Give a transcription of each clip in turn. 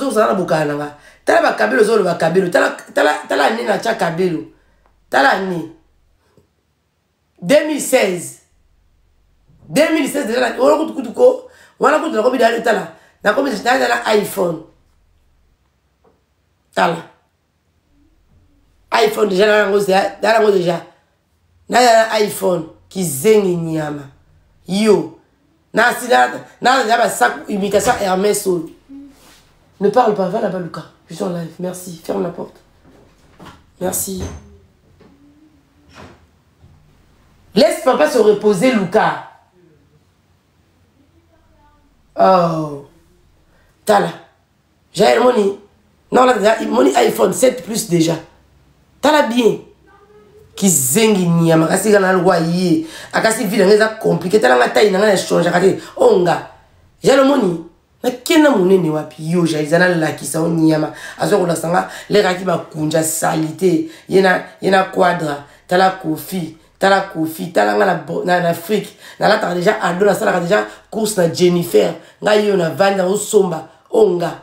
Ozozala na bokala na nga. Tala bakabelo ozoloba kabelo. Tala, tala, tala nini natya kabelo. Tala nini. 2016. 2016 deja wana kutu kutu ko wana kutu nakomi dali tala nakomi deja na iPhone. Tala. iPhone deja na yango na yango deja. Na na iPhone kizengi nyama. Yo. Na sina na na ba sac imitation Hermès oyo. Ne parle pas, va là-bas Lucas. Je suis en live. Merci. Ferme la porte. Merci. Laisse papa se reposer, Lucas. Oh. Tala. Jael moni. Non, là, déjà, moni iPhone 7 plus déjà. Tala bien. Kizengi nyama kasi kana lwa ye. Akasi vie na eza compliqué. Tala nga taille na nga na changer kati. Onga. Jael moni. Nakenda munene wapi yo Jael zana lakisa o nyama. Azo kolakisa nga lera ki bakunja salite. Yena yena quadra. Tala Kofi. Tala Kofi, tala nga na, na, na Afrique. Nalataka déjà ado, nasalaka déjà course na Jennifer. Ngai yo na vandi na osomba. Onga.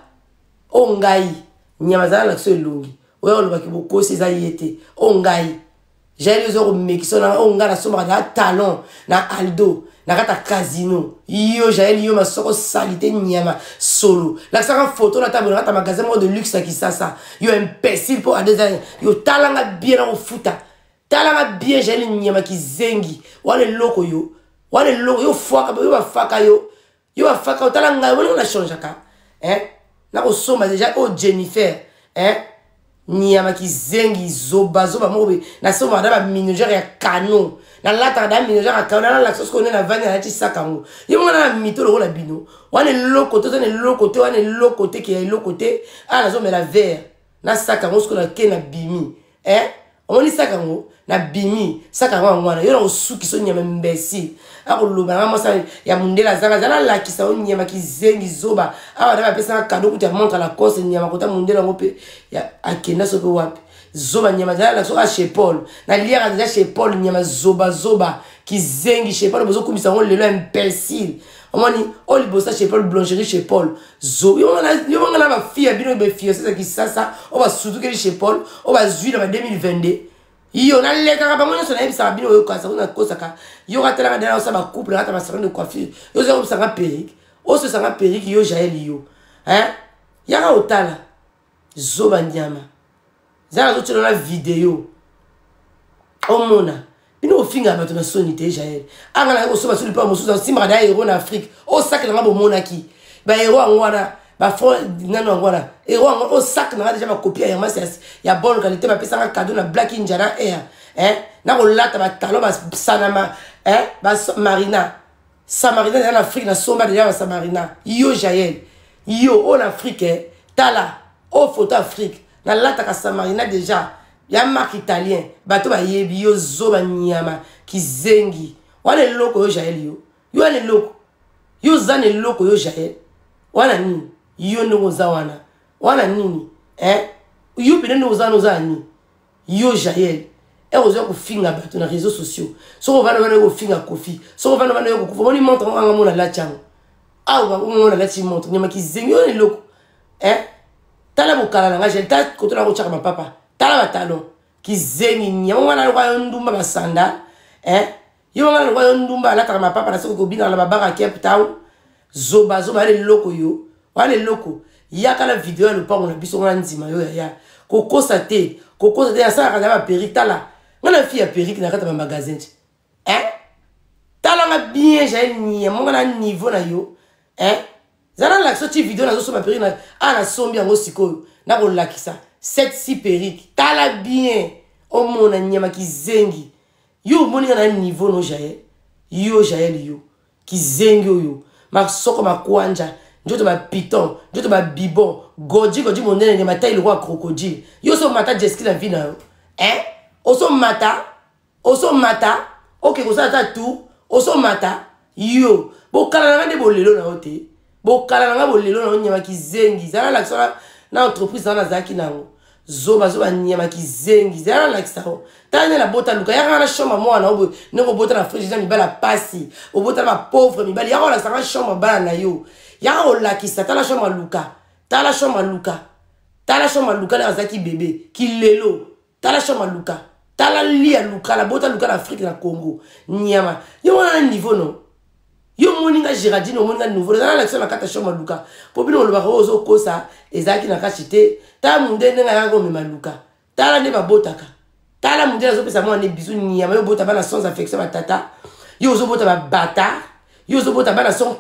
O ngai. Nyama zala na kiso elongi. Oya olobaki bokosi eza ye te. O ngai. Jael ozo komekisa na o ngai nasombaka na talon na Aldo na kata casino. Yo Jael yo masoko salite nyama solo. Lakisaka photo na tabo na kata magasin moko de luxe na Kisasa. Yo imbécile po adeza yo talanga bien na kofuta. Talanga bien Jael nyama kizengi. Wana eloko yo. Wana eloko yo fwaka yo bafaka yo. Yo bafaka otala ngai wana na changeaka. Hein? Na kosomba déjà oh Jennifer, hein? Nyama kizengi zoba zoba moko be nasomba na ba minoger ya canon. Nalataka na minoger ya canon na lakisa sikoyo na vandi na tisaka yango. Yo mwana na mito lokola bino. Wana eloko te, wana eloko te, wana eloko te ke ya eloko te. Ah nazomela verre. Na saka yango sikoyo na ke na bimi. Hein? Omoni saka yango na bimi saka yango yango wana yo na kosuki so nyama imbécile akoloba nanga mwasi ya mundele azanga aza nalakisa yo nyama kizengi zoba awa na bapesaka kado kutu ya montre Lacoste nyama kota mundele yango mpe akenda so mpe wapi zoba nyama aza nalakisa oka chez Paul naliaka deja chez Paul nyama zoba zoba kizengi chez Paul bozokumisa yango lelo imbécile omoni oyo liboso chez Paul boulangerie chez Paul zo yo manga na bafille ya bino befiance ya Kisasa oyo basutukeli chez Paul oyo bazwi na ba 2022 yo nalekaka bango nyonso nayebisaka bino oyo kasa oyo nakosaka yo katelaka nde naosala bacouple nakata basalon de coiffure yo oza kobisanga perruque ososanga perruque yo Jael yo hein yaka otala zoba nyama zala nazotiela na video omona bino ofingaka bato na soni te Jael anga naye kosomba so lipa mosusu asimbaka na hero na Afrique osakela nga bomonaki bahero yango wana bafront nano yango wana hero yango osak na nga deja bakopi ya Hermès ya bonne qualité bapesanga cadeau na Black India na Air hein nakolata batalon basanama hein bamarina Samarina deja na Afrique nasomba deja ba Samarina yo Jael yo oyo na Afrique eh, tala oyo photo Afrique nalataka Samarina deja ya marque italien bato bayebi yo zoba nyama kizengi wana eloko yo Jael yo yo wana eloko yo oza na eloko yo Jael wana nini yo ndenge oza wana wana nini eh yo pene ndenge oza wana oza na nini yo Jael oza kofinga bato na réseaux sociaux soko ovanda wana yo kofinga Kofi soko ovanda wana yo kokufa omoni montre ngo anga mona lati yango awa omona lati montre nyama kizengi yo na eloko eh tala bokala na nga Jael tala koto na kotyaka mapapa tala batalon kizengi nyama wana lokola yo ndumba basanda eh yo wana lokola yo ndumba alataka mapapa na soki kobinaka na babaka Cape Town zoba zoba wana eloko yo wana eloko yaka na video ya lopango na biso wana ndima yo yaya kokosa te kokosa te asalaka na baperike tala nga na fille ya perike na kati ya bamagasin ti eh tala nga bien Jael nyama nga na niveau na yo eh zala nalakisa ti video nazosomba perike na a nasombi yango sikoyo nakolakisa 7 6 perike tala bien omona nyama kizengi yo omoni nga na niveau no Jael yo Jael yo kizengi oyo masoko makwanja nzoto ba piton nzoto ba bibon goji goji monene nyama tai lokola crocodile yo so mata jeski na vie na yo eh oso mata oso mata oke kosala ta tour oso mata yo bokala na nga nde bolelo na yo te bokala na nga bolelo na yo nyama kizengi zala lakisa na entreprise na nazalaki nango zoba zoba nyama kizengi zala nalakisa yo tala nde nabota luka yaka na chambre mwana oyo boye ndenge obota na frige eza mibali ya pasi obota na bapauvre mibali yaka olakisa nga chambre bana na yo yaka kolakisa tala chambre luka. Tala chambre luka. Tala chambre luka na azaki bébé. Kilelo. Tala chambre luka. Tala lia luka la bota luka na Afrique na Congo. Nyama. Yo wana niveau non. Yo moni nga Géraldine omoni nga nouveau. Ezala na na kata chambre luka. Po bino olobaka ozo kosa ezalaki na kati te. Tala munde ndenge ayaka komema luka. Tala nde babotaka. Tala munde azopesa mwana ne bisou nyama yo bota bana sans affection ba tata. Yo ozobota ba bâtard. Yo ozobota bana sans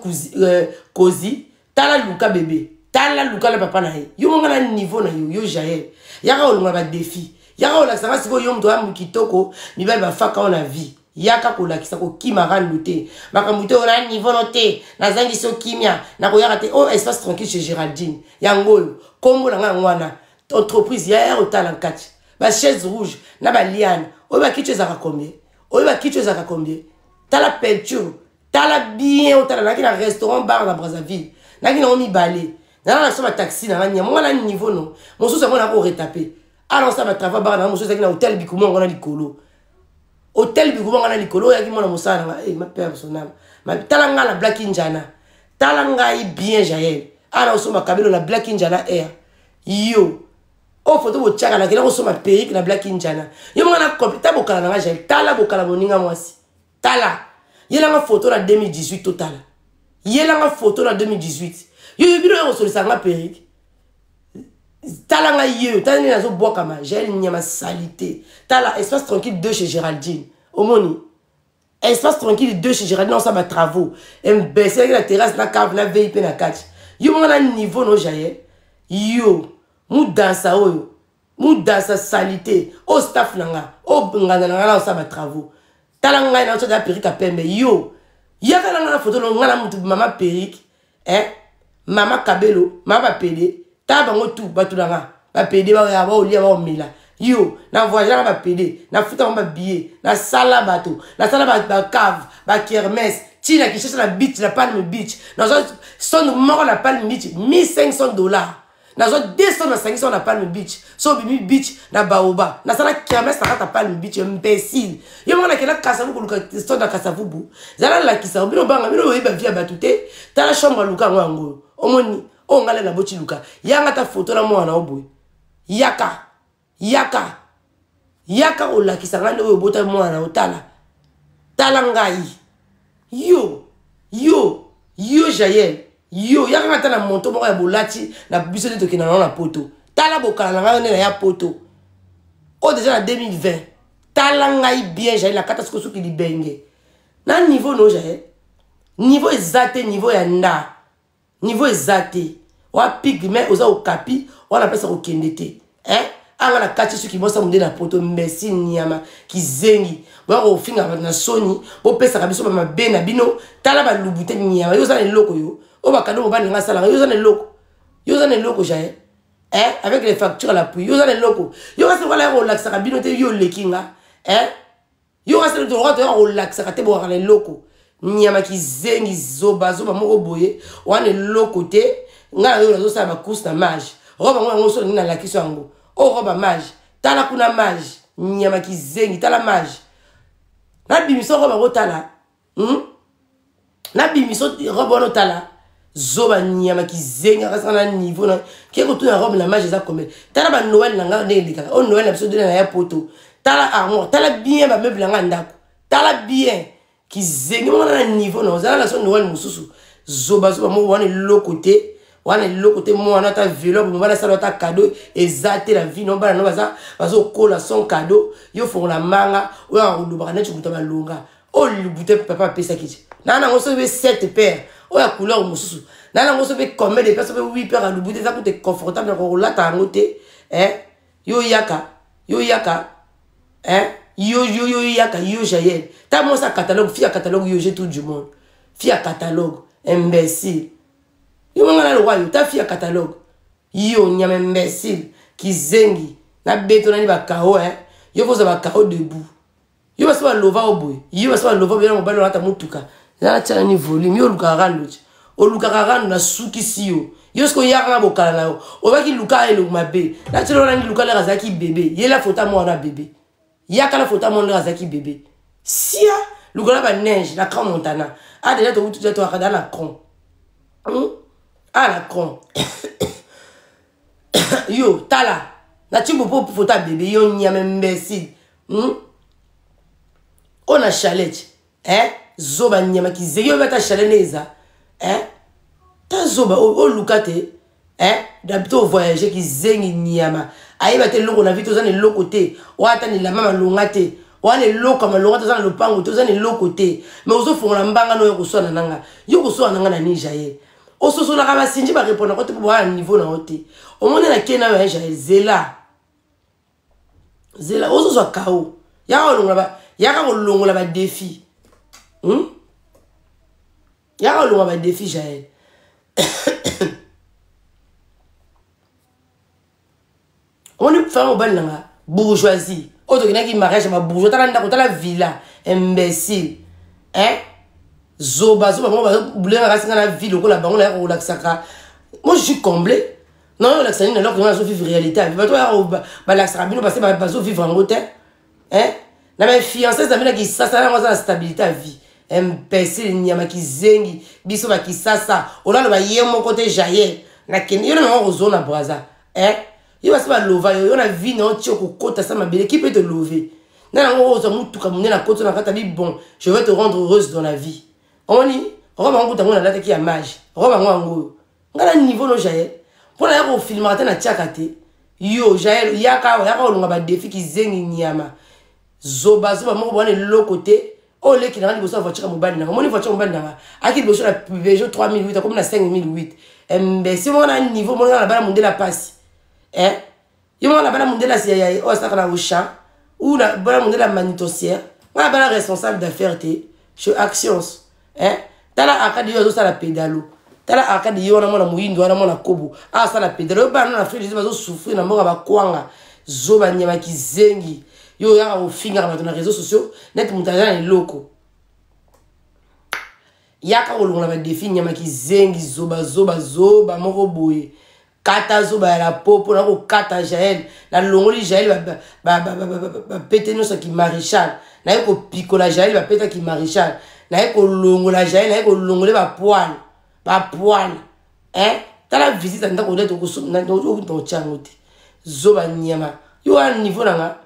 kozi. Tala luka bébé. Tala luka na papa na ye. Yo monga na niveau na yo, yo Jael. Yaka olonga ba défi. Yaka olakisa nga sikoyo yo moto ya kitoko, mibali bafaka o na vie. Yaka kolakisa kokima randu te. Makambo te ona niveau no te. Nazangi so kimia. Nakoyaka te. Oh espace tranquille chez Géraldine. Yango oyo. Kombo na nga ngwana. Entreprise ya ya otala nkati. Ba chaise rouge na ba liane. Oyo ba kicho ezaka combien? Oyo ba kicho ezaka combien? Tala peinture. Tala bien otala naki na restaurant bar na Brazzaville. Naki na mibale. Nana na so ba taxi na nganya. Mwana niveau no. Mosusu yango na ko retaper. Alors ça ba travail bar na mosusu ezaki na hôtel Bikumo ngona likolo. Hôtel Bikumo ngona likolo yaki mwana mosala nga. Eh ma père son âme. Ma tala nga na Black Injana. Tala ngai bien Jael. Ala osoma kabelo na Black Injana Air. Yo. O photo botiaka na kela kosoma perruque na Black Injana. Yo mwana na bokala na nga Jael. Tala bokala moninga mwasi. Tala. Yelanga photo na 2018 totala. Yelanga photo na 2018. Yo yo bino yo solisa nga perruque. Tala nga yo, tala nini nazo bwaka ma Jael nyama salité. Tala espace tranquille 2 chez Géraldine. Omoni. Espace tranquille 2 chez Géraldine, on ça ba travaux. Imbécile la terrasse na cave na VIP na catch. Yo mona niveau no Jael. Yo mudansa oyo. Mudansa salité. O staff nanga, o ngana nanga na ça ba travaux. Tala ngai na otya perruque ya pembe yo. Yaka nanga na photo no ngana mutu mama perruque, hein? Mama kabelo, mama pede, ta bango tout batu nanga. Ba pede ba ya ba olia ba omela. Yo, na voyage na ba pede, na futa ba billet, na sala bato, na sala ba cave, ba kermesse, ti na Kinshasa na beach, na Palm Beach. Na zo son moko na Palm Beach $1500. Na zo 200 na 500 na Palm Beach. So bimi beach na Baoba. Na sala kermesse na kata Palm Beach imbécile. Yo mona kela Kasavubu luka son na Kasavubu. Zala la kisa bino banga bino oyeba via batute. Tala chambre luka ngwango. Omoni o ngale na boti luka. Yanga ta photo na mwana oboy. Yaka. Yaka. Yaka olakisa ngande oyo bota mwana otala. Tala ngai. Yo. Yo. Yo Jael. Yo yaka ngata na monto moko ya bolati na biso te tokenda na poto. Tala bokala na ngai na ya poto. O déjà na 2020. Tala ngai bien Jael na kata siko soki libenge. Na niveau no Jael. Niveau ezate niveau ya nda. Niveau ezate. Wa pygmée oza okapi, wana pesa kokende te. Hein? Anga na kati soki bosa munde na poto merci nyama kizengi. Ba ko finga na soni, bo pesa ka biso ba mabe na bino, tala ba lubute nyama, yo za na eloko yo. O ba kado ba nga sala, yo za na eloko. Yo za na eloko Jael. Hein? Avec les factures à l'appui, yo za na eloko. Yo ka se wala relaxer ka bino te yo lekinga. Hein? Yo ka se le droit de relaxer ka te bo na eloko. Nyama kizengi zoba zoba moko boye, wana eloko te, nga yo nazo sala ba course na mage. Roba ngo ngo so na lakiso yango. O roba mage, tala kuna mage, nyama kizengi tala mage. Na bimiso roba ngo tala. Na bimiso roba ngo tala. Zoba nyama kizengi akasa na niveau na ke ko tuna robe na mage eza combien? Tala ba Noël na nga ndenge kaka. O Noël na biso de na ya poto. Tala armoire, tala bien ba meuble nga ndako. Tala bien kizengi mona na niveau na ozala na so Noël mususu. Zoba zoba mo wana eloko te. Wana eloko te mwana ta vélo bo bana sala ta cadeau ezate la vie non bana no baza bazo kola son cadeau yo fongola manga oyo akoluba na tshikuta malonga o lubute papa pesa kiti na na ngoso be 7 paires oyo couleur mususu na na ngoso be combien de paires be 8 paires à lubute za coûte confortable na kolata yango te hein yo yaka hein yo yo yo yaka yo Jael ta mo sa catalogue fia catalogue yo j'ai tout du monde fia catalogue imbécile. Yo manga na roi yo ta fia catalogue. Yo nyama imbécile kizengi na beto na ni ba kao hein. Yo foza ba kao debout. Yo ba so ba lova oboy. Yo ba so ba lova bien mobali na ta mutuka. Za tcha ni volume yo luka rando. O luka rando na suki si yo. Yo sko ya nga bokala na yo. O ba ki luka elo mabe. Na tcha na ni luka le razaki bébé. Yela fota mo na bébé. Yaka la fota mo na razaki bébé. Sia luka ba neige la Grand Montana. Ah déjà to to to akada la cron. Ah la con. Yo tala na timbo mpo foto ya bebe yo nyama imbécile? Oyo na chalet, eh? Zoba nyama kizengi, oyo ata chalet nde eza, eh? Ta zoba oluka te, eh? Dabito voyage kizengi nyama, ayeba te eloko na vie te, oza na eloko te. Oyo ata na elamba malonga te, wana eloko ya malonga te, oza na lopango te, oza na eloko te, mais ozofongola mbanga na oyo koswana na nga. Yo koswana na nga na nini, Jael? Ososolaka basinji barépondaka te mpo boa na niveau na yo te. Omoni na ke na yo ya Jael, zela, zela, ozozwa kao. Yaka kolongola badéfis, Yaka kolongola badéfis, Jael. Omoni fama mobali na nga bourgeoisie oyo tokendaki mariage ya babourgeois. Tala ndako, tala villa, imbécile, hein? Zoba zoba bango bazobulengaka singa na vie lokola bango. Naya kolakisaka, moi je suis comblé. Non, olakisa nini? Eloko nga nazovivre réalité ya vie. Bato baya balakisaka bino parce bazovivre yango te, hein? Na bafiancé na bino na Kisasa yango aza na stabilité ya vie. Imbécile nyama kizengi, biso bakisasa olaloba ye moko te. Jael, nakende yo na mango kozona Braza, hein? Yo basi balova yo, yo na vie na yo ti okokota sa mabele. Qui peut te lever na yango? Ozwa mutuka monene, akoti na kati abi: "Bon, je vais te rendre heureuse dans la vie." Omoni robe yango kuta yango nalataki ya mage, robe yango yango oyo. Nga na niveau no, Jael, mpo na ya kofilmaka te, natiaka te. Yo Jael, yaka awa, yaka kolonga badéfis. Kizengi nyama, zobazoba moko bwana, eloko te. Oyo oleki nanga liboso ya voiture ya mobali nanga. Omoni voiture mobali nanga aki liboso na Peugeot 3008, akomi na 5008. Imbécile moko na niveau moko na bana mondele ya pasi, eh? Yo moko na bana mondele oyo asalaka na Auchan ou na bana mondele ya manutentionnaire. Nga na bana responsable d'affaires te chez Actions, eh? Tala Arcade yo azosala pédalo. Tala Arcade ye wana, mwana moyindo wana, mwana kobo asala pédalo. Oyo bana na Afrique bazosouffrir na mboka bakwanga. Zoba nyama kizengi, yo oyaka kofingaka bato na réseaux sociaux neti moto aza na eloko. Yaka kolongola badéfis, nyama kizengi, zoba zoba zoba moko boye. Kata zoba ya la popo na kokata Jael. Nalongoli Jael bapete nyonso ki maréchal. Naye kopikola Jael bapetaki maréchal. Naye kolongola Jael, naye kolongole bapoils, bapoils, hein? Tala visite ya ndako nde okutna yango te. Zoba nyama, yo wana niveau na nga,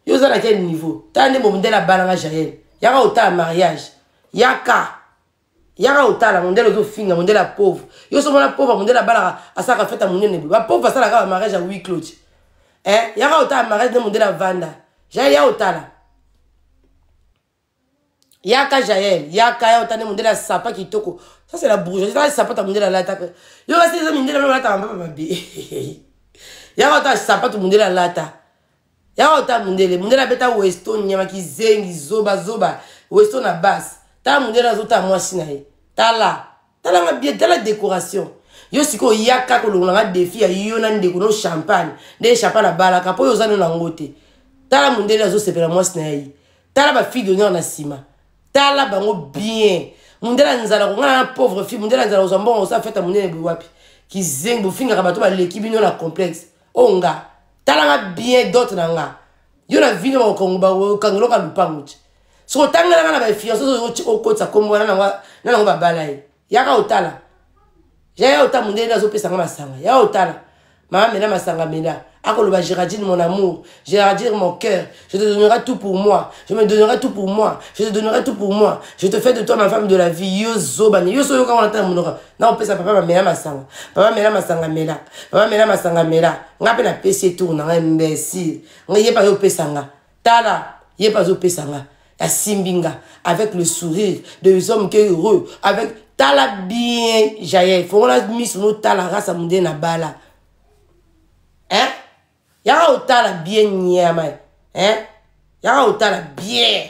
yo oza na quel niveau? Tala nde mondele abalanga Jael. Yaka otala mariage, yaka, yaka otala mondele. Ozofinga mondele ya pauvre. Yo so mona pauvre mondele abalaka, asalaka fête ya monene boye. Bapauvre asalaka bamariage ya huis clos, eh? Yaka otala mariage nde mondele avanda. Jael, ya otala, yaka Jael, yaka ya otala nde mondele asapa kitoko. Ça, c'est la bourgeoisie. Tala sapato ya mondele alataka. Yo kasi eza mindele bano balataka mpapa mabe. Yaka otala sapato mondele alata. Yaka otala mondele, mondele abeta weston. Nyama kizengi, zoba zoba, weston na base. Tala mondele azotala mwasi na ye. Tala, talanga bien, tala décoration. Yo sikoyo yaka kolongola nga défi ya yo na ndeko no Champagne. Nde Champagne abalaka mpo oyo oza no nango te. Tala mondele azosepela mwasi na ye. Tala bafille d'honneur na nsima, tala bango bien. Mondele ya nzala konga na pauvre fille. Mondele ya nzala kozwa mbongo osala fête monene boye wapi? Kizengi, bofingaka bato baleki bino na complexe. Oyo nga, talanga bien, dot na nga. Yo na vino bakangeloka lupango ti soki otangelanga na bafiancé okotisa kombo wana na nango babala ye. Yaka otala, yaya ota mondele azopesanga masanga. Ya otala mama mela masanga, mela. Akoloba: "Gérardine mon amour, Gérardine mon cœur, je te donnerai tout pour moi, je me donnerai tout pour moi, je te donnerai tout pour moi, je te fais de toi ma femme de la vie." Yo zobani, yo so yoka wana tala monoko na opesa papa bamela masanga. Papa mela masanga, mela, papa mela masanga, mela. Nga mpe napesi ye tour na nga. Imbécile, nga ye mpe azopesa nga. Tala, ye mpe azopesa nga, asimbi nga avec le sourire des hommes qui heureux avec. Tala bien, Jael, fongola miso notala race ya mondele na bala, hein? Yaka otala bien, nyama, hein? Yaka otala bien,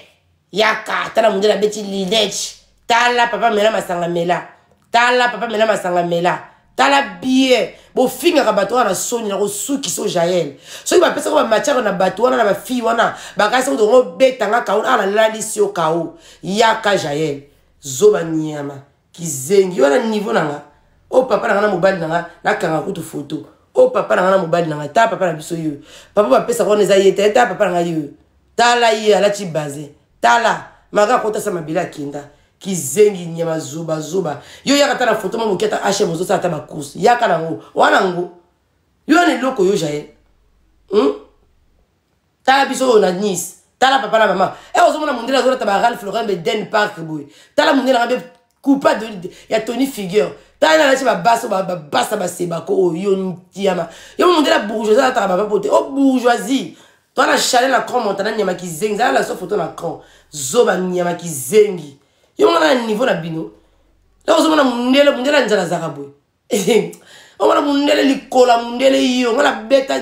yaka tala mondele abeti lunette. Tala papa mela masanga, mela. Tala papa mela masanga, mela. Tala bien, bofingaka bato wana na soni na kosukisa. O Jael, soki bapesaka bamatière na bato wana na bafille wana, bakasi kutongo obetanga kao awa, nalalisi yo kao. Yaka Jael, zoba nyama kizengi, yo wana niveau na nga. Oyo papa na nga na mobali na nga, nakanga kutu foto. Oyo papa na nga na mobali na nga. Tala papa na biso yo, papa bapesaka wana eza ye te. Tala papa na ngai oyo, tala ye alati bazin. Tala maka akotasa mabele, akenda. Kizengi nyama, zoba zoba yo. Yaka ta na foto mo moki ata hm ozosala ata bacourse. Yaka nango wana ngo. Yo wana eloko yo Jael. Tala biso oyo na Nice. Tala papa na mama. Eh ozomona mundele azolata ba Ralph Lauren Beden Park boye. Tala mundele nga be coupa de ya Tony Figure. Tala na lati ba baso ba basa ba sebako oyo yo ntiama. Yo mundele bourgeoisie alataka ba papote. Oh bourgeoisie. Toi na chalet na cran montana nyama kizengi. Zala la so photo na cran. Zoba nyama kizengi. Yo mona na niveau na bino. La ozomona mundele mundele nzala zaka boye. Omona mundele likola mundele yo nga nabeta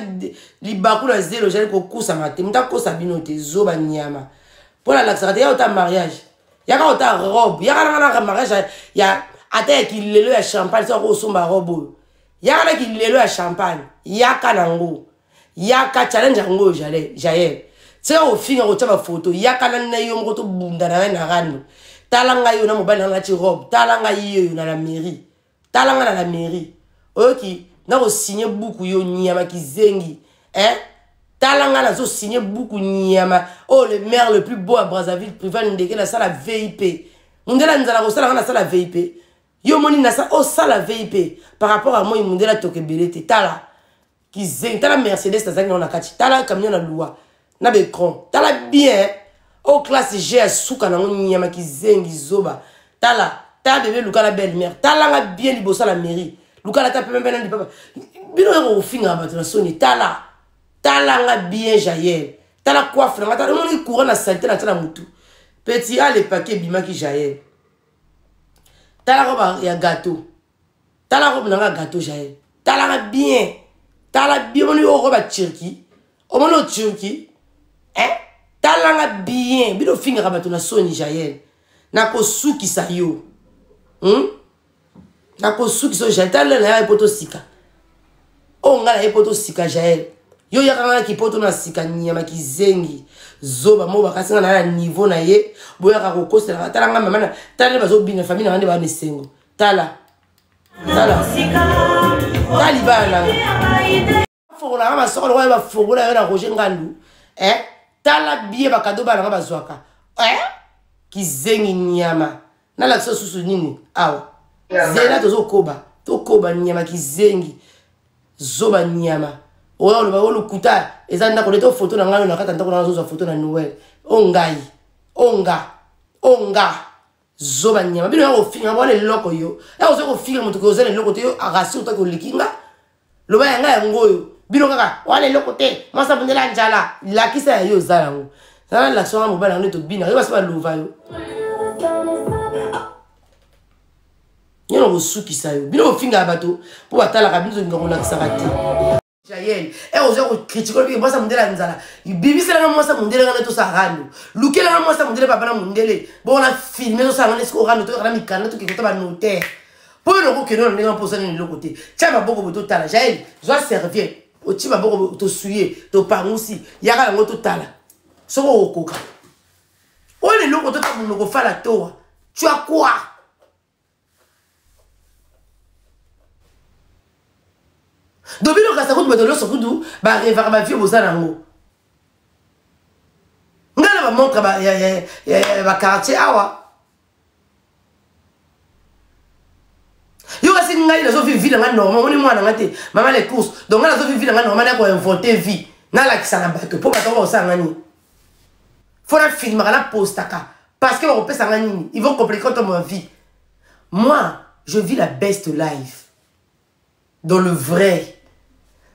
libaku na zelo jali kokusama te moto akosa bino te zoba nyama mpo nalakisaka te ya ota mariage yaka ota robe yaka nanga na mariage ya ata ya kilelo ya champagne soki akosomba robe oyo yaka na kilelo ya champagne yaka nango yaka challenge yango oyo jael tika kofinga kotya bafoto yaka nani na yo moko tobunda na yo na rando tala ngai yo na mobali nanga nati robe tala ngai yoyo na la mairie tala nga na la mairie oyoki nakosigne buku yo nyama kizengi hein tala nga nazosigne buku nyama oyo oh, le maire le plus beau à brazzaville privat ndeke nasala vip mundele nzala kosala nga nasala vip yo omoni nasa osala vip par rapport à moi mundele atoka ebele te tala kizengi tala mercedes nazalaki nango na kati tala camion na luwa na baecran tala bien o oh, classe g ya suka nango nyama kizengi zoba tala tala bebe luka na belle mère tala nga bien liboso ya la mairie luka lata pembe mpe na lipapa bino yoko kofingaka bato na soni tala tala nga bien jael tala coiffe na nga tala omoni courant na salite na tala mutu petit alepaki ebimaki jael tala roba ya gâteau tala robe na nga gâteau jael talaka bien tala bien omoni oyo robe ya turquie omoni oyo turquie eh? talanga bien bino ofingaka bato na soni jael nakosukisa yo hmm? Nakosukisa yo jael tala na ya poto sika oyo ngai naye poto sika jael yo yaka ngai na kipoto na sika nyama kizengi zoba mo bakasi ngai na niveau na ye boyaka kokoselaka tala ngai mama na tala nde bazobina famille na ngai nde bana esengo tala tala tala libala nanga fongola nga masoko lokola bafongola yo na roger ngandu eh? tala bie bakado bana nga bazwaka eh? kizengi nyama nalakisa susu nini awa zela tozokoba tokoba nyama kizengi zoba nyama oya oloba o lokuta eza ndako nde to foto na ngai oyo na kati ya ndako na ngai nazozwa foto na noel o ngai o nga o nga zoba nyama bino ya kofinga wana eloko yo ya oza kofinga moto oza na eloko te yo arasi otaki oleki nga loba ya nga yango oyo bino kaka wana eloko te mwasi abundela njala lakisa ya yo oza yango zala lakisa wana mobali yango nde tobina yo basi balova yo yo na kosukisa yo bino kofingaka bato mpo batalaka bino tolinga kolakisaka te Jael, eh oza ko critiquer lobi mwasa mundele ya nzala. Bimisela nga mwasa mundele nga to sa rando. Lukela nga mwasa mundele papa na mundele. Bon na filmer to sa rando siko rando to kana mikanda to kikota ba notaire. Po yo ko keno ndenge mposa nini loko te. Tia maboko bo to tala. Jael, zwa serviette. Oti maboko to souiller, to pangusi. Yaka yango to tala. Soko okoka. Oyo leloko to ta munoko fala toa. Tu as quoi? Donc bino kasa kutu bato nyonso kutu barevaka bavie boza nango ngai na bamontre ya baquartier awa yo kasi ngai nazovi vie na ngai normal omoni mwana ngai te mama les courses donc ngai nazovi vie na ngai normal na koinvente vie nalakisa na bato mpo bato yango bakosala ngai nini fo na filmaka na postaka parce que bakopesa ngai nini ils vont compliquer contre ma vie. Moi je vis la best life dans le vrai.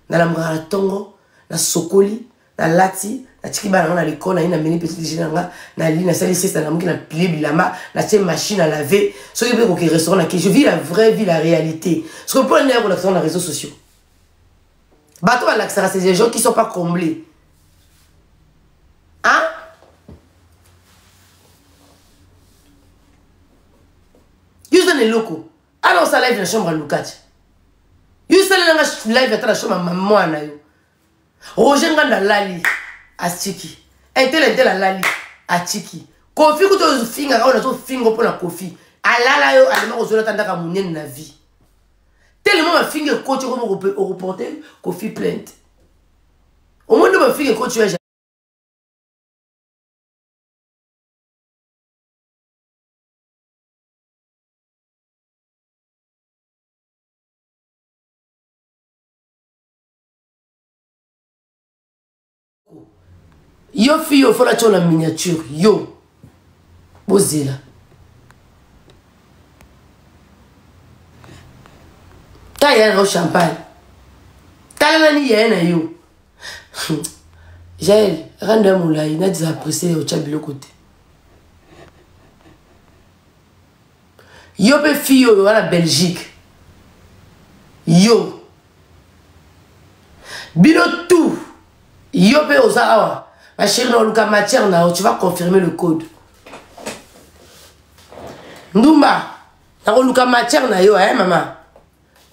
Nalamukaka na ntongo, nasokoli, nalati, natiki bana nga na lekole, naye nameli petit déjeuner na nga, nali, nasali sieste, nalamuki na pile bilamba, natie machine à laver, soki mpe koke restaurant nake. Je vis la vraie vie, la réalité. Soki mpo nini kolakisa na réseaux sociaux, bato balakisaka, c'est des gens qui sont pas comblés, hein? Yo oza na eloko ala osala live na chambre ya lukati, yo osalelanga live ata na chambre ya mwana na yo. Roger Nganda alali atiki intel, intel alali atiki Kofi kuta ofingaka oyo nazofinga mpo na Kofi alala yo alema kozwela ata ndaka monene na vie tellement mafinga ekoti okomi okoporte Kofi plainte. Omoni nde mafinga ekoti yo. Yo fille oyo fona tio na miniature yo. Bozela. Ta yaya na yo champagne. Tala nani yaya na yo. Jael, rando ya molai na disa presse otya biloko te. Yo pe fille oyo wana Belgique. Yo. Bino tout. Yo pe oza awa. Ma chérie na oluka matière na yo, tu vas confirmer le code. Ndumba, nakoluka matière na yo, hein maman.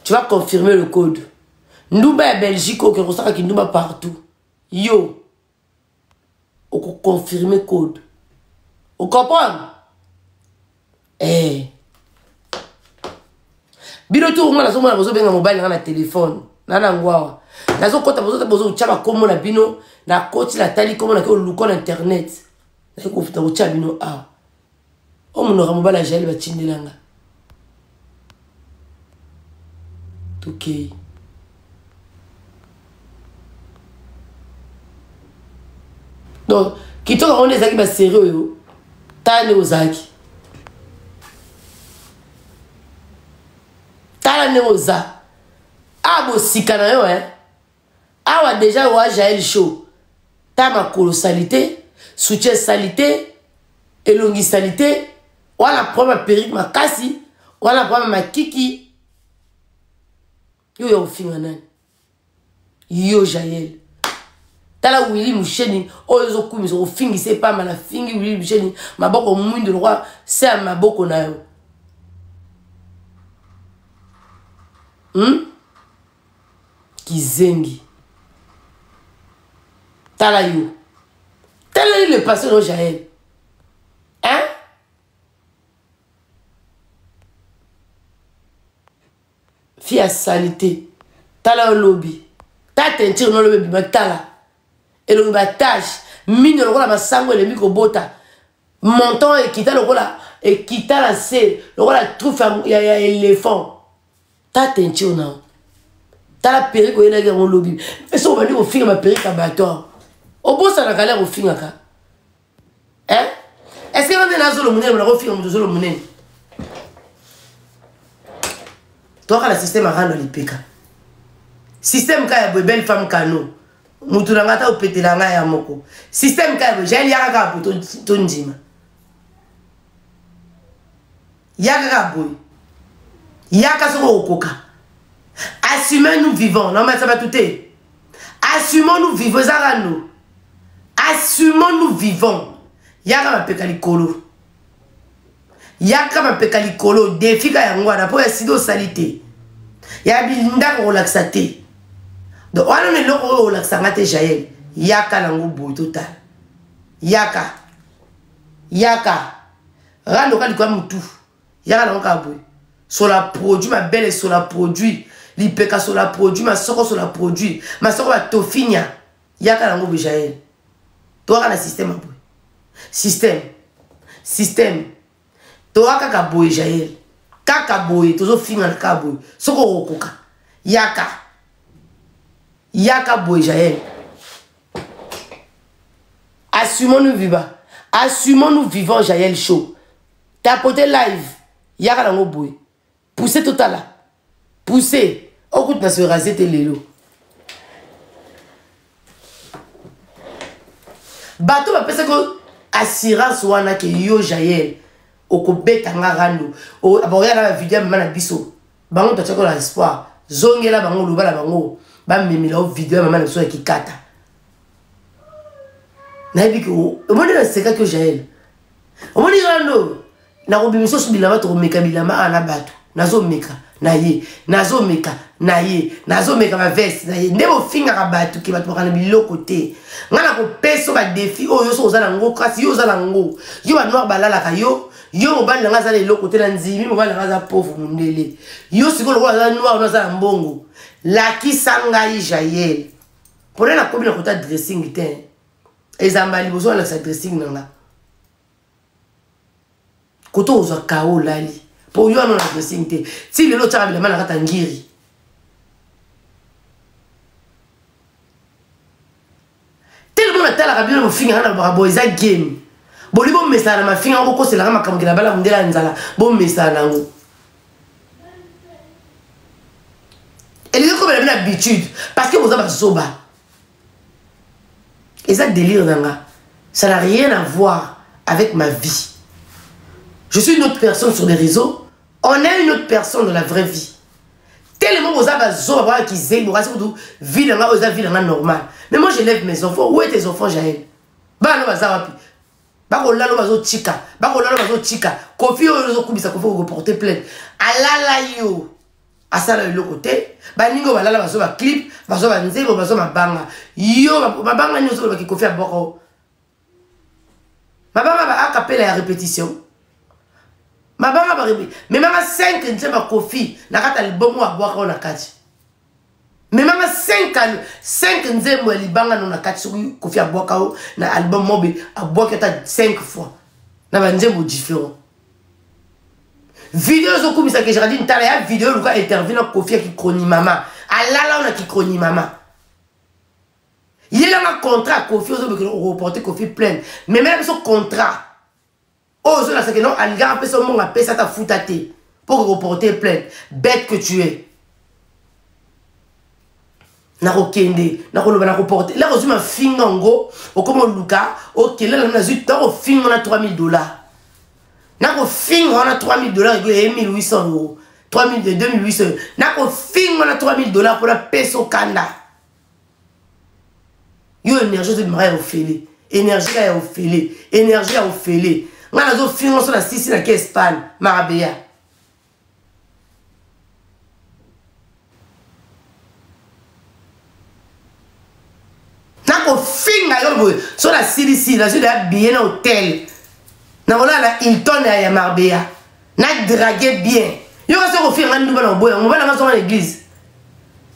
Tu vas confirmer le code. Ndumba ya Belgique oke kosaka kindumba partout. Yo. Okoconfirmer code. Ocomprendre? Eh. Bino tout nga nazomona bozobenga mobali na nga na telefone na nango awa nazokɔta bozota bozotya bakombo na bino nakoti natali kombo nake oluka na internet nakotya bino awa o monoko mobali ya jael batindela nga tokei donc kitoko yango nde ezalaki baserie oyo tala ndenge ozalaki tala ndenge oza awa bosika na yo eh? awa deja oa jael show ta makolo salite soutien salite elongi salite wana problème ya perruque makasi wana problème ya makiki yo ya kofinga nani yo jael tala willi musheni oyo ozokumisa okofingisa epamba na fingi willi musheni maboko mwindo lokwa se ya maboko na yo hmm? Kizengi. Tala yo. Tala yo le passé no Jael. Hein? Fille ya salite. Tala yo lobi. Ta teinture no lobi bima tala. Elongi ba tache, mino lokola masango elembi kobota. Menton ekita lokola ekita na se lokola truffe ya, ya éléphant. Ta teinture na tala perike oyelaki yango lobi mpe soki obandi kofinga baperike ya bato awa obosanaka le kofingaka eh? est ce que nde nazolo monene mona kofinga moto zolo monene toaka na système arando lipeka système ka ya boye belle femme kano motu na ngai ata opetela ngai ya moko système ka ya boye jael yaka kaka boye tondima yaka kaka boye yaka soki okokoka assume nous vivons naomatisa bato te assumons nous vivons eza rando assumons nous vivons yaka mapeka likolo yaka mapeka likolo defika yango wana mpo ya sida osali te ya bindako kolakisa te donc wana na eloko oyo olakisa nga te jael yaka nango boye totala yaka yaka rando ka likolo ya mutu yaka nango kaka boye sola produit mabele sola produit lipeka sola produit masoko sola produit masoko batofinya yaka nango boye jael toyaka na système ya boye système système toya kaka boye jael kaka boye tozofingana kaka boye soki okokoka yaka yaka boye jael Assumons-nous vivants. Assumons-nous vivants, Jaël Show. Tapoter live. Yaka nango boye. Pousser total. Pousser. Okuta na se raser te lelo. Bato bapesaki assurance wana ke yo Jaël okobeta nga rando bakoya na bavideo ya mama na biso bango totiaki na espoir zongela bango loba na bango bamemela yo video ya mama na biso ya kikata nayebi ke omoni nasekaki yo jael omoni rando nakobimisa osu bilamba tokomeka bilamba awa na bato nazomeka na ye nazomeka na ye nazomeka baveste na ye nde bofingaka bato ke bato bakana biloko te ngai nakopesa badefi oyo yo soki oza na ngo kasi yo oza na ngo yo banoir balalaka yo yo mobali na ngai aza na eloko te na ndimi mobali na ngai aza pauvre mondele yo sikoyo lokola aza noir no aza na mbongo lakisa ngai jael mpona nakomi na kota dressing te ezamba liboso alakisa dressing na nga koto ozwa kao olali mpo yo ano na dressing te ti lelo otyaka bilamba na kati ya ngiri telema. ndenge natalaka bino bofinga nga na baka boye eza game boli bomesana na mafinga yango bokoselaka makambo kina bala mondela ya nzala bomesana nango elingi komela bino habitude parce que boza bazoba eza délire na nga. Ça n'a rien à voir avec ma vie. Je suis une autre personne sur les réseaux. On est une autre personne dans la vraie vie. Tellement boza bazoba baka kizengi bokasi kutu vie na nga oyo eza vie na nga normal. Mais moi j'élève mes enfants. Où est tes enfants Jaël? Bana baza wapi? Bakolala bazotika, bakolala bazotika. Kofi oyo ozokubisa Kofi okoporter plainte. Alala yo. Asala eloko te. Baninga oyo balala bazwa ba clip, bazwa ba nzembo, bazwa mabanga. Yo mabanga nyonso olobaki Kofi abwaka. Mabanga ba acapella ya répétition. Mabanga ba répétition. Memanga 5 nzembo Kofi na kati album oyo abwaka oyo na kati. Memanga 5 nzembo ya libanga no na kati soki Kofi abwaka oyo na album mobe abwaki ata 5 fois na ba nzembo différent. Video ezokumisa ke Géraldine tala ya video luka interview na Kofi ya kikroni mama. Alala na kikroni mama. Yelanga contrat Kofi ozobekela reporter Kofi plainte. Mais même so contrat. Ozo na sake non alingaka apesa mbongo apesa ata futa te pour reporter plainte. Bête que tu es. Nakokende nakoloba nakoporte la kozwi mafinga ngo okoma oluka okelela nazwi nakofinga na 3000 dollars nakofinga wana 3000 dollars ekoye 1800 euros 3000 2800 euros nakofinga wana 3000 dollars mpona pesa okanda yo énergie ozobimaka ya ofele énergie ka ya ofele énergie ya ofele ngai nazofinga so na sisi na ke Espagne Marbella. Nakofinga yo boye so nasilisi nazwi deya billet na hotel nakolala na Hilton ya Marbella na drague bien. Yo kasi okofinga nga nduba na oboya mobali nanga zonga na église.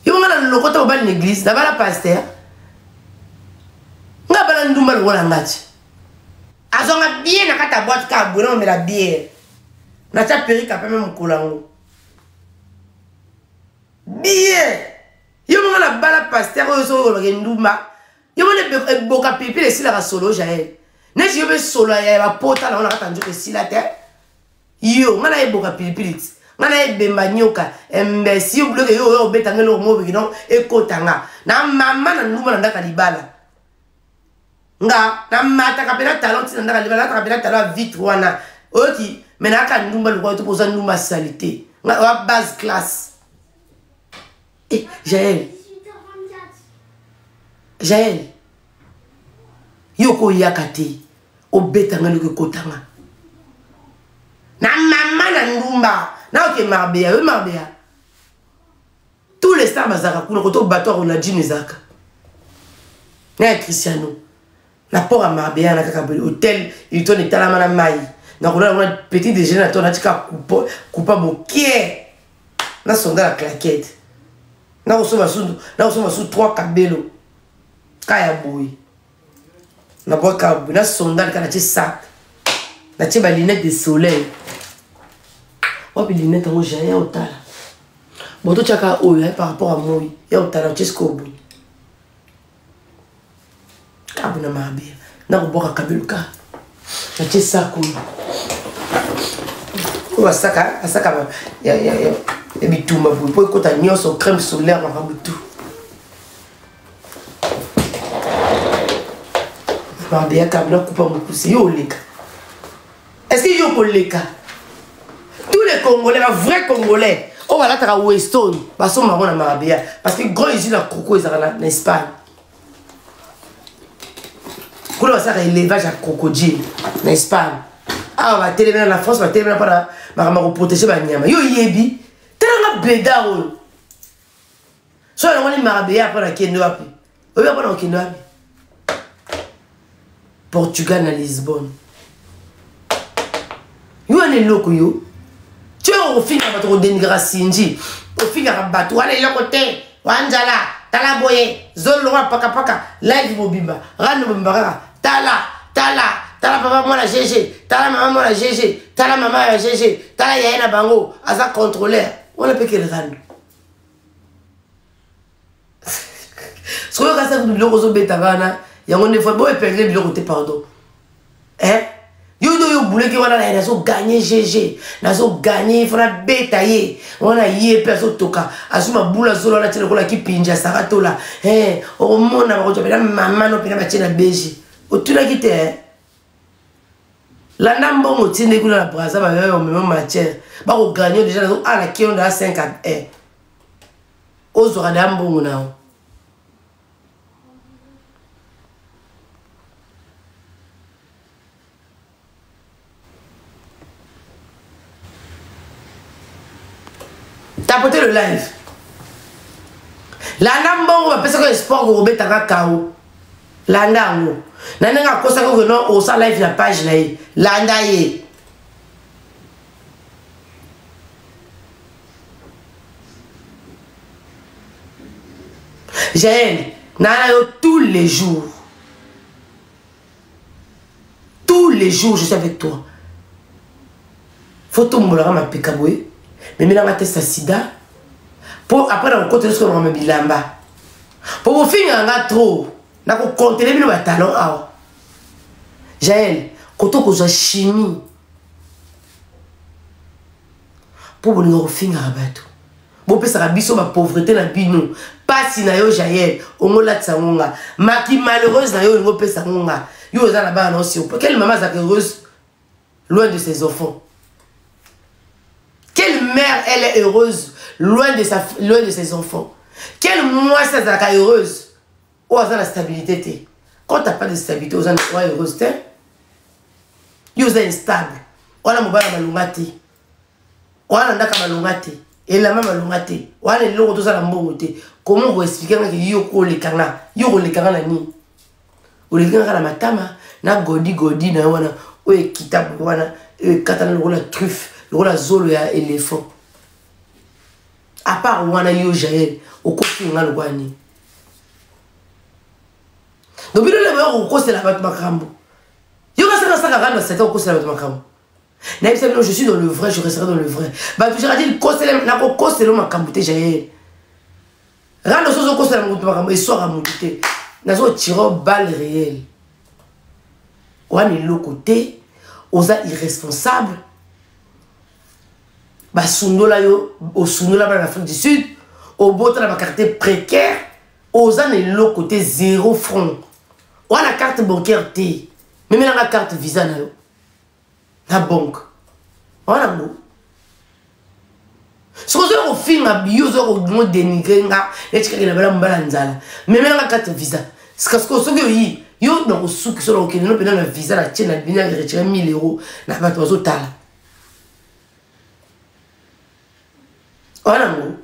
Yo nga na lokota mobali na église nabala pasteur nga bala ndumba lokola ngati azonga bien na kati ya boîte kaka boye naomela bière natia perruque apeme mokolo yango bien. Yo monga na bala pasteur oyo soki olobaka ndumba yo mona eboka pilipili esilaka solo Jael neti yo mpe solo ya bapota nango na kati ya nzoto esila te. Yo nga na eboka pilipili ti nga na ebemba nyoka embesi yo bloke yo oyo obeta nga eloko moko boye non ekota nga na mama na ndumba na ndaka libala nga namataka mpe na talon ntina ndaka libala nataka mpe na talon ya vitre wana oyoki me nayaka ndumba lokola to mpoza ndumba salite nga oya base classe. Eh, Jael Jael yo koyaka te obetanga eloko ekotanga na mama na ndumba naoke Marbella oyo Marbella tous les stars bazalaka kuna koto bato ya Ronaldinho ezalaka na ya Cristiano na port ya Marbella na kaka boye hotel Hilton etalama na mai nakolala kuna petit déjeuner na to natika kupa mokie nasonda na claquette nakosomba su 3 kabelo kaya boye nabwaka boye nasonda lika natie sac natie ba lunette de soleil wapi lunette yango jaye ya otala bon totiaka oyo par rapport à moi ya otala otie sikoyo boye kabu na Marbella nakobwaka kabelo ka natie sac oyo oyo basaka basaka ya bitumba boye mpo ekota nyonso crème solaire makambo tout Marbella kabu nakupa mokuse yo oleka. Est-ce que yo koleka tous les Congolais, ba vrais Congolais oyo balataka Weston basomba bango na Marbella parce que grand usine ya croco ezalaka na Espagne kuna basalaka élevage ya crocodile na Espagne awa batelemela na France batelemela mpona makambo ya koprotege banyama yo oyebi talanga bleda oyo so yango ni Marbella mpona kende wapi oyebi mpona kokende wapi Portugal na Lisbonne yo wana eloko yo ti oyo ofingaka bato kodenigraka Cindy ofingaka bato wana eloko te wanzala tala boye zolo lokola pakapaka live mobimba rando mobimba kaka tala tala tala papa mwana GG tala mama mwana GG tala mama ya GG tala yaye na bango aza contrôleur wana mpe kele rando soki okasa kutu biloko ozobeta wana Yango nde bo épingle biloko te, pardon. Hein? Yo nde oyo obuleki wana na ye, nazoganye gg, nazoganye fo nabeta ye wana, ye mpe azotoka, azwi mabula zolo wana tie lokola kipinja saratola. Okomona bakozwa mpena mama no mpena batie na beji, otunaki te. Landa mbongo otindi kuna na Braza, bayoyo omema matière, bakoganye deja. Nazo ala kiondo ya 5 à 1, ozwaka deya mbongo na yo. Tapoter le live, landa mbongo bapesaka espoir kokobetaka kao. Landa yango na ndenge akosaki oke no osala live na page na ye. Landa ye. Jael, nana yo tous les jours, tous les jours je suis avec toi. Faut tombolaka mapeka boye, memelanga testa sida mpo après na kokotela soki makambo bilamba mpo bofingaka nga trop, nakokontele bino batalon awa. Jael, koto kozwa chimie mpo bolinga kofingaka bato, bopesaka biso bapauvreté na bino. Pasi na yo Jael, ongo olatisa yango nga, maki malheureuse na yo olingi opesa yango nga. Yo oza na bana na osio. Quelle mama azalaka heureuse loin de ses enfants? Quelle mère, elle est heureuse loin de ses enfants? Quelle mwasi azalaka heureuse oyo aza na stabilité te? Quand t'as pas de stabilité, oza na heureuse te. Yo oza instable wana, mobala malonga te wana, ndaka malonga te, elamba malonga te wana, eloko tozala mbongo te. Comment koexpliquer nga ke yo koleka nga? Yo koleka nga na nini? Oleki nga kaka na matama na godi godi na yo wana oyo ekita boye wana, oyo ekatana lokola truffe, lokola zolo ya éléphant. À part wana, yo Jael, okofi nga lokola nini? Donc bino lebo ya kokosela bato makambo, yo kasaka saka kaka na sata kokosela bato makambo. Nayebisa bino, je suis dans le vrai, je resterai dans le vrai. Bato Géraldine, kosela, nakokosela makambo te. Jael rando, so ozokosela moto makambo, eswaka motu te. Nazotire balle réelle wana, eloko te. Oza irresponsable, basundola yo, osundola bana na Afrique du Sud, obota na baquartier précaire, oza na eloko te, zéro franc wana, carte bancaire te. Memelanga carte visa na yo na banque wana ngo. Soki ozoya kofinga yo, ozoya kodénigrer nga neti kaka na bala mobala nzala, memelanga carte visa. Sika sikoyo soki oyi yo na kosuki so na kokende no mpena na visa na tie na bino, retirer 1000 € na bato bazotala wana ngo.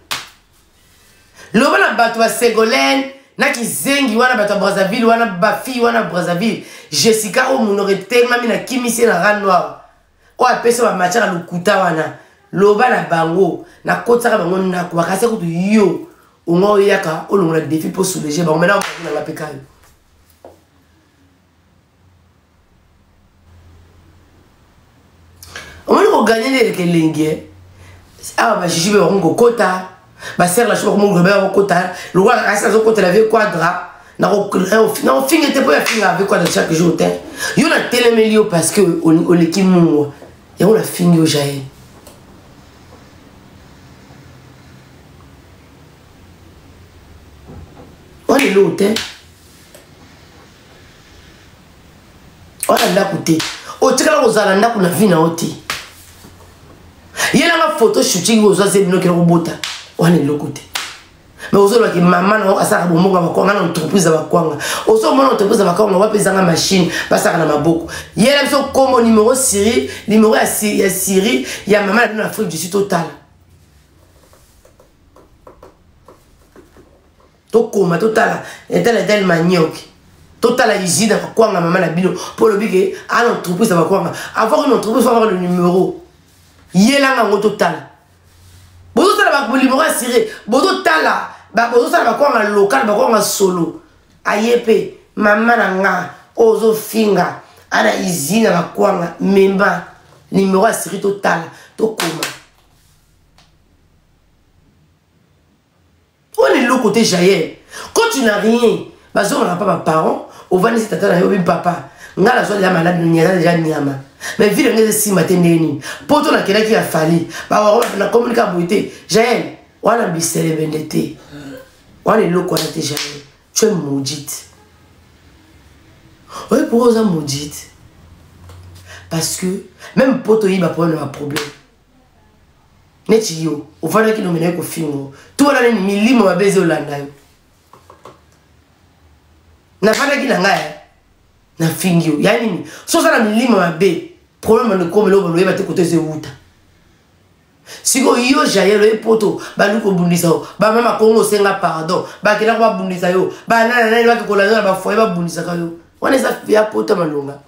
Loba na bato ba Ségolène na kizengi wana, bato ya Brazzaville wana, bafille wana Brazzaville, Jessica oyo monoko etemami na kimisi na ran noir oyo apesi bamatière ya lokuta wana. Loba na bango, nakotisaka bango ndako, bakasi kutu yo onga oyaka olongola défi mpo soulager bango. Maintenant nanga mpe kayo omoni koganye nde eleka elengi awa. Bajuju mpe bakomi kokota, basere la bakomi kokota, bakokota lokola kasi azokotela vie quadra. Nakofinga te mpo yafinga vie quadra chaque jour te. Yo natelemeli yo parce que oleki mungwa, yango nafingi yo. Jael, wana eloko te, wana ndako te, otikala kozala ndako na vie na yo te. Yelanga photo shooting ozwa ze bino okende kobota, wana eloko te. Mais ozolobaki mama na asalaka bombongo ya bakwanga na entreprise ya bakwanga. Ozomona entreprise ya bakwanga wapi ezanga machine basalaka na maboko? Yela biso kombo, numéro siri, numéro ya siri ya mama na bino na Afrique du Sud, totala, tokoma, totala etala etali manioc, totala usine ya bakwanga mama na bino. Mpo olobi ke ana entreprise ya bakwanga, avoir une entreprise, faut avoir le numéro. Yelanga yango, totala. Bozosala banuméro ya siri, bozotala, bozosala bakwanga local, bakwanga solo. Aye mpe mama na nga oyo ozofinga ana usine ya bakwanga, memba numéro ya siri, totala, tokoma. Wana eloko te. Jael, quand tu n'as rien, Bazongaka pa baparent, ovandisi tata na yo obi papa ngai nazwa deja malade, nyaza deja nyama, mais vie na ngai ezosimba te. Ndenge nini poto nakelaki ya fali bawako nakomoni ka boye te. Jael wana biselebende te, wana eloko wana te. Jael, tu es maudite. Oye, pourquoi oza maudite? Parce que même poto oyiba problème na baproblème neti yo ovandaki nomena ye kofingo to wana nini, milimo mabe ezolanda yo. Navandaki na ngai, nafingi yo ya nini? So oza na milimo mabe, problème ekomela oyo baloyeba te koto ezewuta. Sikoyo yo Jael, oye poto, baluki kobundisa yo. Bamama Kongo osenga pardon, bakendaka babundisa yo, banana nani baki kolanda na bafoye babundisaka yo. Wana eza ya poto ya malonga.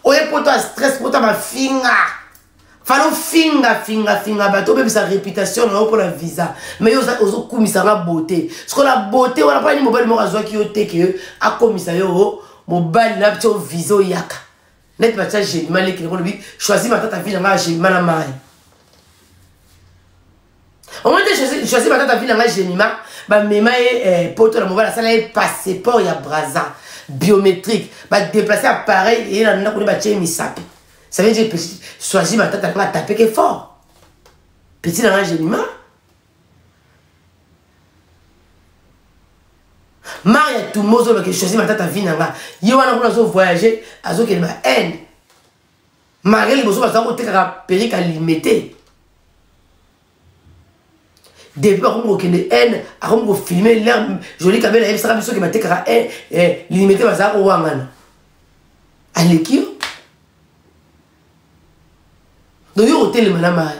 Oye poto ya stress, poto ya mafinga. Fala ofinga finga finga bato, obebisa réputation na yo mpona visa. Mais yo ozokumisa nga beauté. Sikoyo na beauté wana, mpona nini mobali moko azwaki yo te ke akomisa yo mobali na tio visa oyaka neti batia Jemima leki nango? Lobi Choisi Matata, vie na ngai Jemima na mai omoi te. Choisi Matata, vie na ngai Jemima, bamema ye poto na mobali, asala ye passeport ya Braza biométrique, badeplace appareil eye na ndako nde batie ye misapi. Ça veut dire petit Choisi Matata nanga atapeke fort petit na ngai Jemima. Maria Tumbo ozolobaka Choisi Matata, vie na nga ye wana kuna azovoyage, azokende ba Inde. Marie liboso baza kotekaka perike alimete. Depuis bakomi kokende Inde, akomi kofilme l'air joli. Kabela ayebisaka biso ke batekaka limete, bazala kowangana, aleki yo. Donc yo kotelema na mai.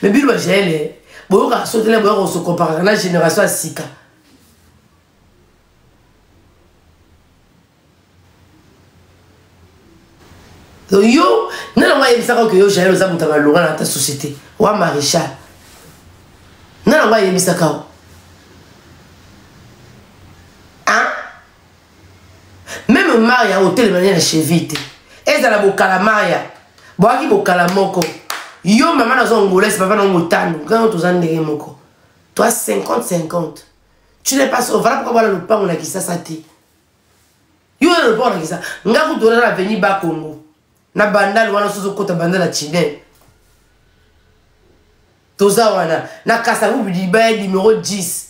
Mais bino bajaele boyokaka sotele, boyaka kosokomparaka na génération ya sika. Donc yo nani yango ayebisaka oke yo Jael oza moto ya malonga na ata société wa maréchal? Nani yango ayebisaka o? Hein, même Maria otelema nde na cheville te. Ezala bokala Maria, boyaki bokala moko. Yo mama naza angolaise, papa na motano ngango, toza ndenge moko, toi 50 50. Tu n'es pas voilà pourquoi bwana lopango na Kisasa te. Yo na lopango na Kisasa, nga kutu wana na avenue Bakongo na Bandal wana, soso okota Bandal na Chine, toza wana na Kasavubu libaya numéro 10.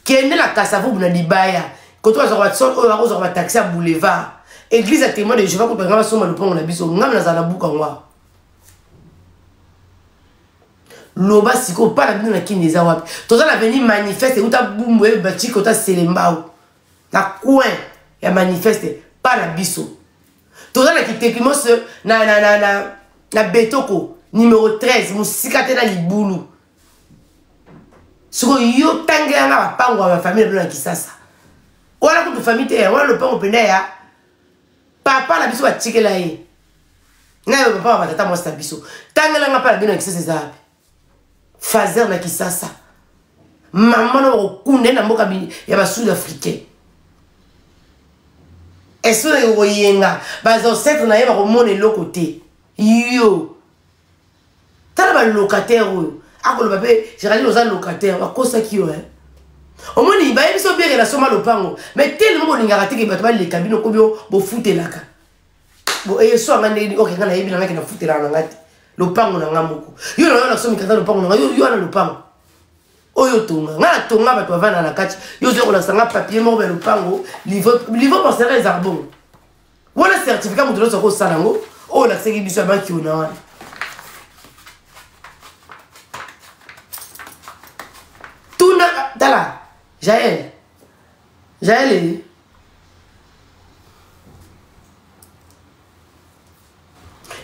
Kende na Kasavubu na libaya koto bazwaka basol oyo bakozwaka bataxi ya boulevard, église ya Témoin de Jehova. Kutu nga basomba lopango na biso, ngam nazala na buka ngwa. Loba sikoyo, mpa na bino na Kini eza wapi? Toza na avenue Manifeste, euta Bumbu e batiki ota Selembao, na coin ya Manifeste mpa na biso. Toza na Kitekimos na Betoko numéro 13, mosika te na libulu. Sikoyo yo tangelanga bapango ya bafamille na bino na Kisasa wana. Kutu famille te, wana lopango mpena ya papa na biso batikela ye na yo papa wa batata mwasi na biso. Tangelanga mpa na bino na Kisasa eza wapi? Fazer na Kisasa, mama na bakokunda ye na mboka ya basud africain. Esprit koyenga bazancêtre na ye bakomona eloko te. Yo tala balocataire oyo akoloba mpe Géraldine oza locataire, bakosaki yo. Omoni bayebi so bien nasomba lopango, mais tellement bolingaka teke bato baleka bino komi bofutelaka. Eso anga ndenge oke nga nayebi na ngaki nafutelaka na nga te lopango na nga moko. Yo na yo nasomi kata lopango na nga. Yo wana lopango oyo tonga, nga natonga, bato bavanda na kati. Yo ozoya kolakisa nga papier moko ya lopango, livre parcellaire ezalaka bongo wana, certificat moto nyonso akosala yango. Oyo olakisaki biso ya bakiona wana, tuna tala Jael. Jael,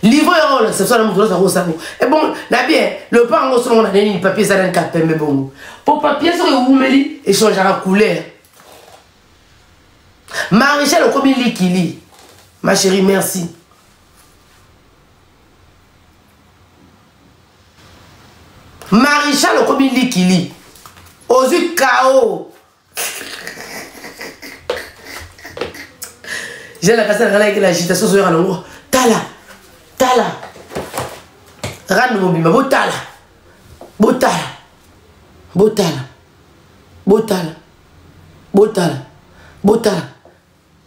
livre oyo olakisa biso na moto nyonso akosala yango. E bon na bien lopango osongo na nini, papier eza nani ka pembe bongo? Po papier soki ewumeli echangeaka couleur. Maréchal okomi likili, ma chérie, merci. Maréchal okomi likili, ozwi kao. Jela kasi na ngai la agitation ozoyoka nango. Tala, tala rando mobimba, botala, botala, botala. Botala. Botala, botala,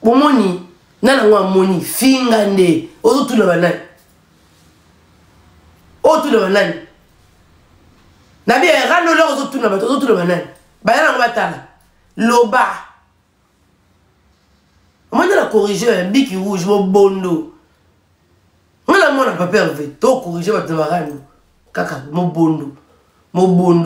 bomoni nani yango amoni finga nde ozotuna banani, otuna banani nabi rando loko ozotuna bato, ozotuna banani baya nango batala loba. Omoni na corrige ya biki rouge mobondo nga na mwana papa Herve to corrige bato na barando kaka mobondo mobondo.